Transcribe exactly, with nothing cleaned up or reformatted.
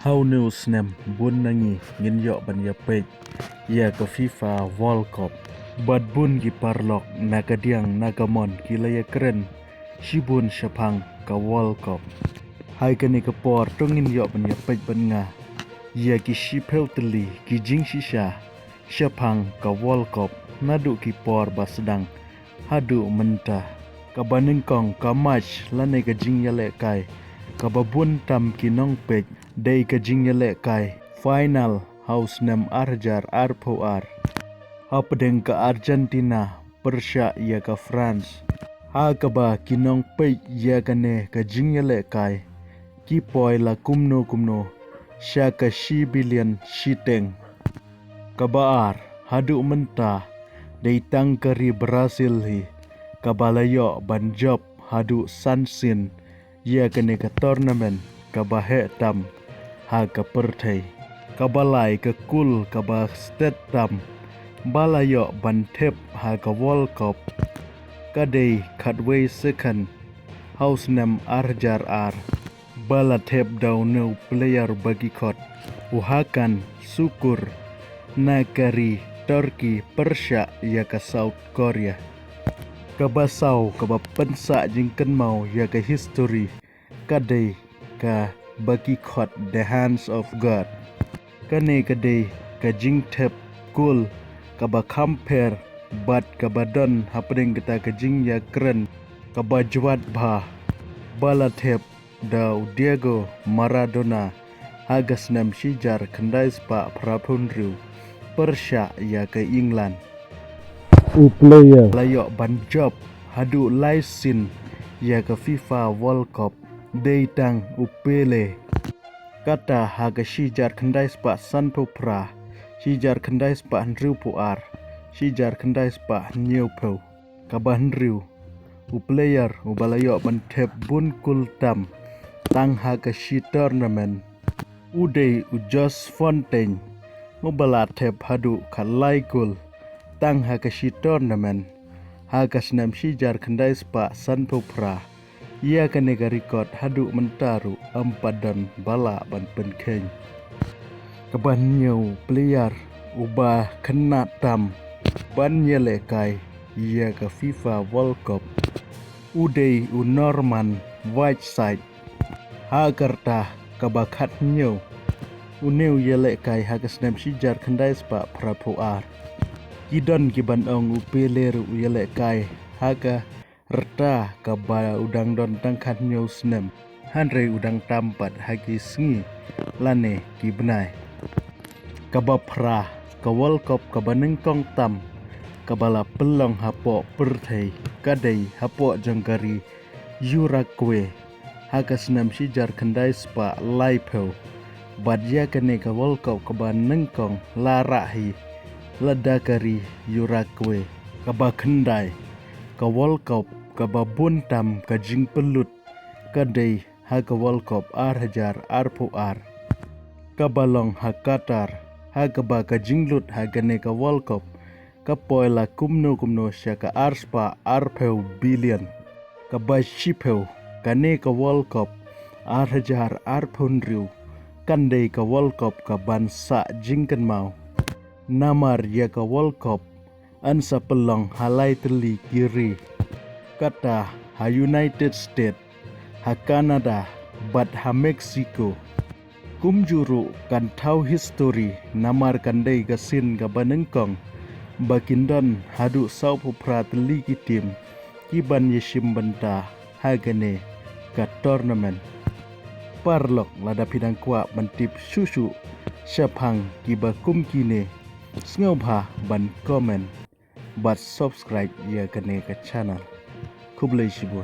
Ha une u snem bun na ngi ngin ïoh ban ïa peit ïa ka FIFA World Cup. Bad bun ki paralok na ka diang na ka mon ki la ïa kren shibun shaphang ka World Cup. Hai kane ka por to ngin ïoh ban ïa peit bad nga ïa ki shiphew tylli ki jingshisha shaphang ka World Cup naduh ki por ba sdang haduh mynta. Kaba nyngkong ka match lane ka jingïalehkai kaba bun tam ki nongpeit dei ka jingïalehkai final ha u snem ar hajar arphew ar hapdeng ka Argentina pyrshah ïa ka France. Ha kaba ki nongpeit ïa kane ka jingïalehkai ki poi la kumno kumno sha ka shi billion shiteng. Kaba ar, haduh mynta dei tang ka ri Brazil hi kaba la ïoh ban jop haduh san sien ïa kane ka tournament kaba heh tam ha ka pyrthei. Kaba lai, ka kul kaba stet tam ba la ïoh ban thep ha ka World Cup ka dei khatwei second ha u snem ar hajar ar ba la thep da une u player ba ki khot u Hakan Sukur na ka ri Turkey pyrshah ïa ka South Korea. Kaba saw kaba pynsah jingkynmaw ïa ka history ka dei kaba ki khot The Hands of God. Kane ka dei ka jingthep kul kaba kham pher bad kaba don hapdeng kata ka jingïakren kaba jwat bha ba la thep da u Diego Maradona ha ka snem shi hajar khyndai spah phra phew hynriew pyrshah ïa ka England. U player la ïoh ban jop haduh lai sien ïa ka FIFA World Cup dei tang u Pele. Kata ha ka shi hajar khyndai spah san phew phra, shi hajar khyndai spah hynriew phew ar, shi hajar khyndai spah hynñiew phew. Kaba hynriew, u player uba la ïoh ban thep bun kul tam tang ha ka shi tournament u dei u Jules Fontaine, uba la thep haduh khatlai kul tang ha ka shi tournament ha ka snem shi hajar khyndai spah san phew phra. Ïa kane ka record haduh mynta ruh ym pat don ba lah ban pynkheiñ. Kaba hynñiew, player uba khynnah tam ban ïalehkai ïa ka FIFA World Cup u dei u Norman Whiteside. Ha ka rta kaba khathynñiew, une u ïalehkai ha ka snem shi hajar khyndai spah phra phew ar. Ki don kiban ong u Pele ruh u ïalehkai ha ka rta kaba u dang don tang khathynñiew snem, hynrei u dang tam pat ha ki sngi lane ki bnai. Kaba phra, ka World Cup kaba nyngkong tam kaba la pynlong hapoh pyrthei ka dei hapoh jong ka ri Uruguay ha ka snem shi hajar khyndai spah laiphew. Bad ïa kane ka World Cup kaba nyngkong la rah hi lada ka ri Uruguay. Kaba khyndai, ka World Cup kaba bun tam ka jingpynlut ka dei ha ka World Cup ar hajar arphew ar kaba long ha Qatar, ha kaba ka jinglut ha kane ka World Cup ka poi la kumno kumno sha ka ar spah arphew billion. Kaba shiphew, kane ka World Cup ar hajar arphew hynriew kan dei ka World Cup kaban sah jingkynmaw. Namar ïa ka World Cup yn sa pynlong ha lai tylli ki ri, kata ha United States, ha Canada bad ha Mexico. Kumjuh ruh kan thaw history namar kan dei ka sien kaba nyngkong ba kin don haduh sawphew phra tylli ki team kiban ïashim bynta ha kane ka tournament. Paralok, lada phi dang kwah ban tip shuh shuh shaphang kiba kum kine, sngewbha ban comment bad subscribe ïa kane ka channel. Khublei shibun.